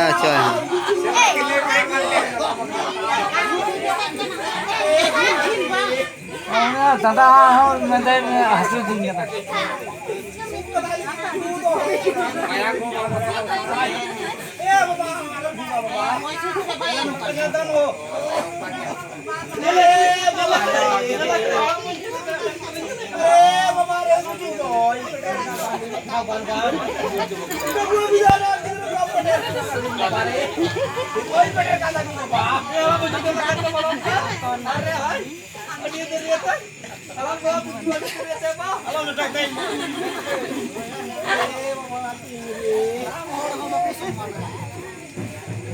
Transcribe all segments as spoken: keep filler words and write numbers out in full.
ᱟᱪᱪᱷᱟ᱾ ᱚᱱᱟ ᱫᱟᱫᱟ ᱦᱚᱸ ᱢᱮᱱᱫᱟᱭ ᱦᱟᱹᱥᱩ ᱫᱤᱧ ᱠᱟᱱᱟ᱾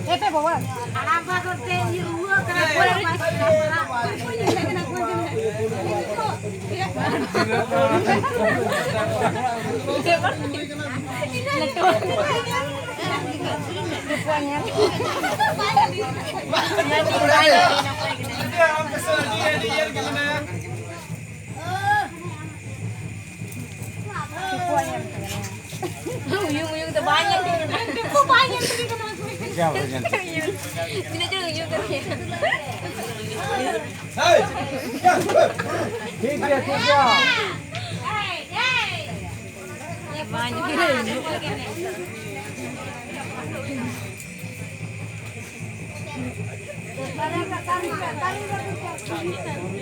ᱦᱮᱸ ᱯᱮ ᱵᱟᱵᱟ᱾ ᱟᱲᱟᱜ ᱵᱟᱫ ᱛᱮ ᱤᱭᱟᱹ ᱨᱩᱣᱟᱹ ᱠᱟᱱᱟ ᱠᱚ᱾ ᱩᱭᱩᱝ, ᱩᱭᱩᱝ ᱫᱚ ᱵᱟᱭ ᱧᱮᱞ ᱴᱷᱤᱠ ᱠᱟᱱᱟ᱾ ᱵᱟᱭ ᱧᱮᱞ ᱴᱷᱤᱠ ᱠᱟᱱᱟ᱾ ᱩᱭᱩᱝ᱾ ᱛᱤᱱᱟᱹᱜ ᱪᱚ ᱩᱭᱩᱝ ᱠᱟᱱᱟ᱾ ᱴᱷᱤᱠ ᱜᱮᱭᱟ, ᱴᱷᱤᱠ ᱜᱮᱭᱟ᱾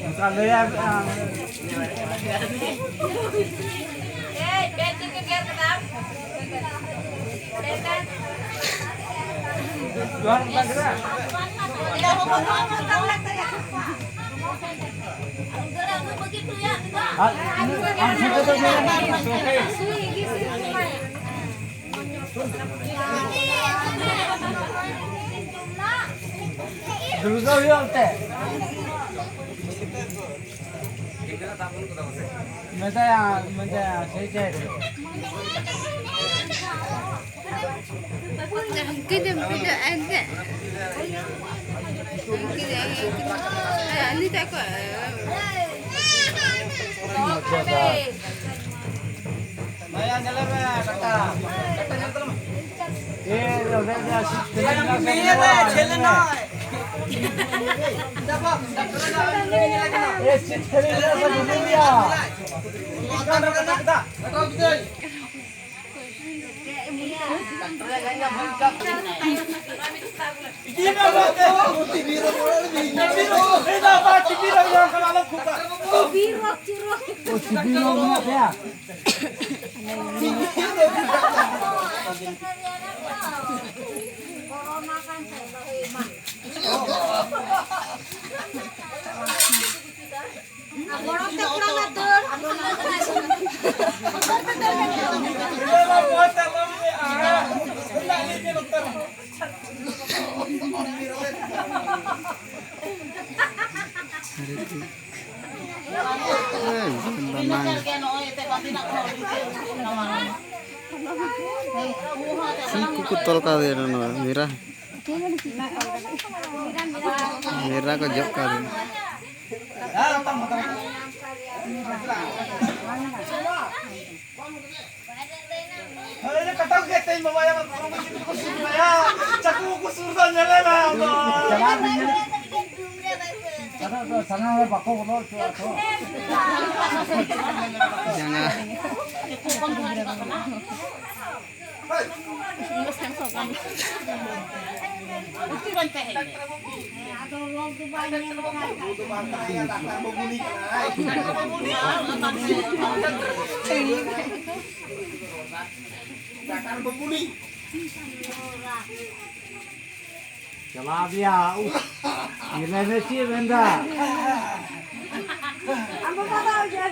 ᱚᱱᱠᱟ ᱞᱟᱹᱭᱟ, ᱡᱚᱦᱟᱨ ᱚᱱᱠᱟ ᱜᱮ᱾ ᱟᱨ ᱟᱢ ᱥᱟᱛᱮ ᱫᱚ ᱧᱮᱞ ᱢᱮ᱾ ᱫᱩᱨᱜᱟᱹ ᱦᱩᱭᱩᱜᱼᱟ ᱚᱱᱛᱮ᱾ ᱢᱮᱛᱟᱭᱟ, ᱢᱮᱛᱟᱭᱟ, ᱥᱮᱭ ᱪᱮᱫ? ᱩᱱᱠᱤᱱ ᱫᱚ ᱵᱤᱰᱟᱹᱜ ᱮᱱᱛᱮ᱾ ᱩᱱᱠᱤᱱ ᱫᱚ, ᱩᱱᱠᱤᱱ ᱫᱚ, ᱟᱨ ᱩᱱᱤ ᱫᱚ ᱚᱠᱚᱭ? ᱢᱟᱭᱟ, ᱧᱮᱞᱮ ᱢᱮ, ᱰᱟᱠᱛᱟᱨ᱾ ᱰᱟᱠᱛᱟᱨ, ᱧᱮᱞ ᱛᱟᱞᱟᱝ ᱢᱮ᱾ ᱮ, ᱚᱸᱰᱮ ᱜᱮ ᱥᱤᱴ ᱠᱷᱟᱹᱞᱤ ᱢᱮᱱᱟᱜ ᱛᱟᱵᱚᱱᱟ, ᱧᱮᱞ ᱢᱮ᱾ ᱮ, ᱥᱤᱴ ᱠᱷᱟᱹᱞᱤ ᱢᱮᱱᱟᱜ ᱛᱟᱵᱚᱱᱟ, ᱧᱮᱞ ᱢᱮ᱾ ᱪᱮᱫ ᱠᱚᱠᱚ ᱛᱚᱞ ᱠᱟᱣᱫᱮᱭᱟ ᱱᱚᱣᱟ ᱢᱮᱨᱟ? ᱢᱮᱨᱟ ᱠᱚ ᱡᱚᱜ ᱠᱟᱣᱫᱮᱭᱟ᱾ ᱦᱮᱸ, ᱠᱟᱴᱟᱣ ᱠᱮᱫ ᱛᱮᱧ ᱵᱟᱵᱟᱭᱟ, ᱵᱟᱵᱟ ᱠᱚ ᱥᱩᱨ ᱫᱟᱭᱟ᱾ ᱪᱟᱠᱩ ᱠᱚ ᱥᱩᱨ ᱫᱟ, ᱧᱮᱞᱮ ᱢᱮ ᱟᱢ ᱫᱚ᱾ ᱪᱟᱞᱟᱣ ᱢᱮ, ᱧᱮᱞ᱾ ᱟᱫᱚ, ᱟᱫᱚ ᱥᱟᱱᱟᱢ ᱦᱚᱲ ᱵᱟᱠᱚ ᱵᱚᱞᱚ ᱦᱚᱪᱚᱣᱟᱜ ᱛᱚ᱾ ᱡᱟᱸᱜᱟ᱾ ᱪᱟᱞᱟᱣ ᱜᱮᱭᱟ᱾ ᱩᱦ, ᱧᱮᱞᱮ ᱢᱮ ᱪᱮᱫ ᱮ ᱢᱮᱱᱫᱟ᱾ ᱟᱢ ᱵᱟᱵᱟ ᱫᱚ ᱤᱭᱟᱹ,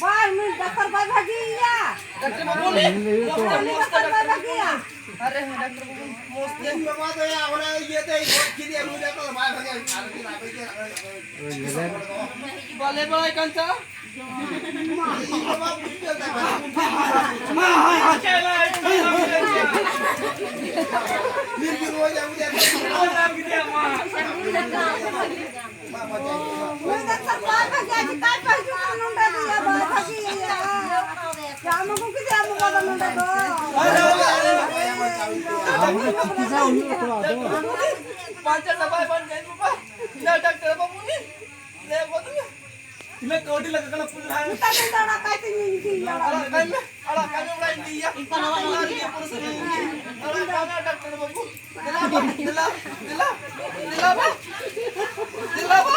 ᱵᱟᱭ, ᱩᱱᱤ ᱰᱟᱠᱛᱟᱨ ᱵᱟᱭ ᱵᱷᱟᱹᱜᱤᱭᱮᱭᱟ᱾ ᱰᱟᱠᱛᱟᱨ ᱵᱟᱹᱵᱩ, ᱩᱱᱤ ᱰᱟᱠᱛᱟᱨ ᱵᱟᱭ ᱵᱷᱟᱹᱜᱤᱭᱟ᱾ ᱟᱨᱮ ᱦᱮᱸ, ᱰᱟᱠᱛᱟᱨ ᱵᱟᱹᱵᱩ, ᱢᱚᱡᱽ ᱛᱮ᱾ ᱤᱧ ᱵᱟᱵᱟ ᱫᱚᱭᱟ, ᱚᱱᱟ ᱤᱭᱟᱹᱛᱮ ᱜᱚᱡ ᱠᱮᱫᱮᱭᱟ, ᱱᱩᱭ ᱰᱟᱠᱛᱟᱨ ᱵᱟᱭ ᱵᱷᱟᱹᱜᱤᱭᱟ᱾ ᱵᱟᱞᱮ ᱵᱟᱲᱟᱭ ᱠᱟᱱ ᱪᱟ᱾ ᱱᱩᱭ ᱫᱚ ᱥᱟᱯᱲᱟᱣ ᱠᱟᱜ ᱜᱮᱭᱟ, ᱪᱤᱠᱟᱭ ᱯᱮ ᱦᱤᱡᱩᱜ ᱠᱟᱱᱟ ᱱᱚᱰᱮ ᱫᱚ, ᱭᱟ ᱵᱟᱭ ᱵᱷᱟᱹᱜᱤ ᱵᱟᱧᱪᱟᱣ ᱪᱟᱵᱟᱭ ᱵᱟᱝ ᱡᱟᱭ ᱵᱟᱵᱟ᱾ ᱤᱱᱟᱹ ᱰᱟᱠᱛᱟᱨ ᱵᱟᱹᱵᱩ ᱱᱤ ᱞᱟᱹᱭ ᱜᱚᱫ ᱢᱮ᱾ ᱤᱱᱟᱹ ᱠᱟᱹᱣᱰᱤ ᱞᱟᱜᱟᱜ ᱠᱟᱱᱟ ᱯᱩᱱ ᱦᱟᱡᱟᱨ᱾ ᱟᱲᱟᱜ ᱠᱟᱭ ᱢᱮ, ᱟᱲᱟᱜ ᱠᱟᱭ ᱢᱮ, ᱚᱲᱟᱜ ᱤᱧ ᱤᱫᱤᱭᱟ᱾ ᱟᱲᱟᱜ ᱠᱟᱭ ᱢᱮ, ᱰᱟᱠᱛᱟᱨ ᱵᱟᱹᱵᱩ᱾ ᱫᱮᱞᱟ ᱵᱟ, ᱫᱮᱞᱟ, ᱫᱮᱞᱟ, ᱫᱮᱞᱟ ᱵᱟ, ᱫᱮᱞᱟ ᱵᱟ᱾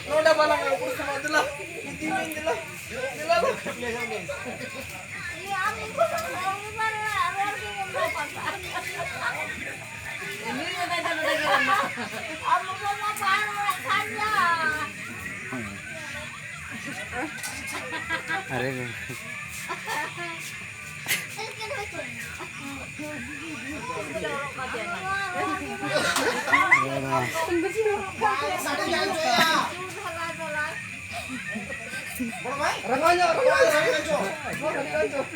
ᱱᱚᱰᱮ ᱵᱟᱞᱟᱝ ᱨᱚᱯᱚᱲ ᱥᱟᱱᱟ ᱫᱮᱞᱟ, ᱤᱫᱤ ᱢᱮ ᱫᱮᱞᱟ, ᱫᱮᱞᱟ ᱵᱟ᱾ ᱟᱨᱮ ᱜᱚ᱾ ᱨᱟᱸᱜᱟᱣ ᱧᱚᱜ, ᱨᱟᱸᱜᱟᱣ ᱧᱚᱜ, ᱨᱟᱸᱜᱟᱣ ᱧᱚᱜ᱾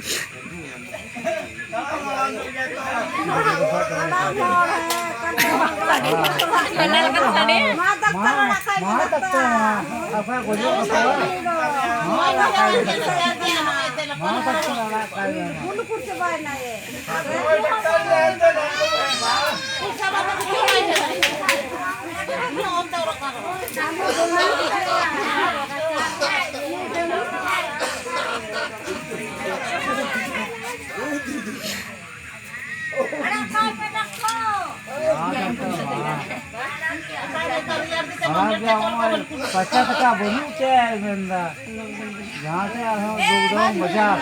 ᱢᱟ ᱰᱟᱠᱛᱟᱨ ᱚᱲᱟᱜ ᱠᱷᱟᱡ ᱢᱟ ᱢᱟ ᱰᱟᱠᱛᱟᱨ᱾ ᱰᱟᱠᱛᱟᱨ ᱢᱟ, ᱚᱠᱟ ᱜᱚᱡᱚᱜ ᱠᱟᱱᱟ? ᱢᱟ ᱰᱟᱠᱛᱟᱨ ᱚᱲᱟᱜ ᱠᱷᱟᱡ ᱢᱟ᱾ ᱢᱟ ᱰᱟᱠᱛᱟᱨ ᱚᱲᱟᱜ ᱠᱷᱟᱡ ᱢᱟ᱾ ᱵᱩᱞ ᱠᱩᱨ ᱪᱟᱵᱟᱭᱮᱱᱟᱭᱮ᱾ ᱯᱟᱪᱟ ᱴᱟᱠᱟ ᱵᱟᱹᱱᱩᱜ ᱛᱮ ᱢᱮᱱᱫᱟ, ᱡᱟᱦᱟᱸ ᱥᱮᱫ ᱟᱨᱦᱚᱸ ᱫᱩᱠ ᱫᱚ ᱵᱟᱡᱟᱨ᱾